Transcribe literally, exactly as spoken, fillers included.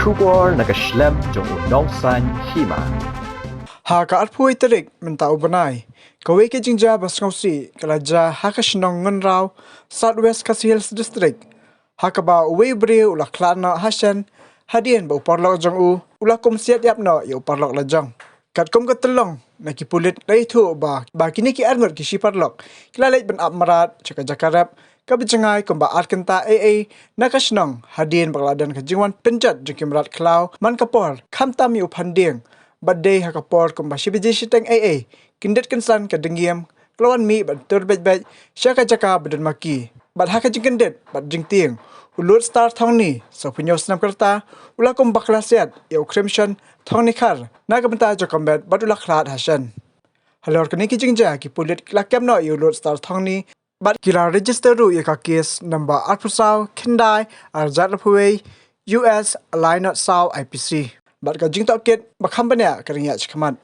Khubor na ka shlem jong u nongsan hima. Ha ka arphew tarik mynta u bnai, kawei ka jingjia ba sngewsih ka la jia ha ka shnong Ngunraw, South West Khasi Hills District, ha kaba uwei u briew u la khlad noh ha shen hadien ba u paralok jong u u la kum siat ïap noh ïa u paralok la jong. Katkum ka tyllong na ki pulit la ïathuh ba, ba kine ki arngut ki shi paralok ki la leit ban ap mrad sha ka jaka rep kaba jngai kumba ar kynta ei ei na ka shnong hadien ba ka la don ka jingwan pynjot jong ki mrad khlaw man ka por khamtam ïa u phandieng. Bad dei ha ka por kumba shi baje shiteng ei ei, kyndit kynsan ka dyngiam ka la wan mih bad tur beit beit sha ka jaka ba don ma ki. Bad ha ka jingkyndit bad jingtieng, u Lord Star Thongni, sawphew hynñiew snem ka rta, u la kum bakla siat ïa u Crimson Thongni Khar na ka bynta jong ka met bad u la khlad ha shen. Halor kane ka jingjia ki pulit ki la kem noh ïa u Lord Star Thongni bad ki la register ruh ïa ka case number arphew saw khyndai arhajar arphew wei U S lai not saw I P C. Bad ka jingtohkit ba kham bniah ka dang ïaid shakhmat.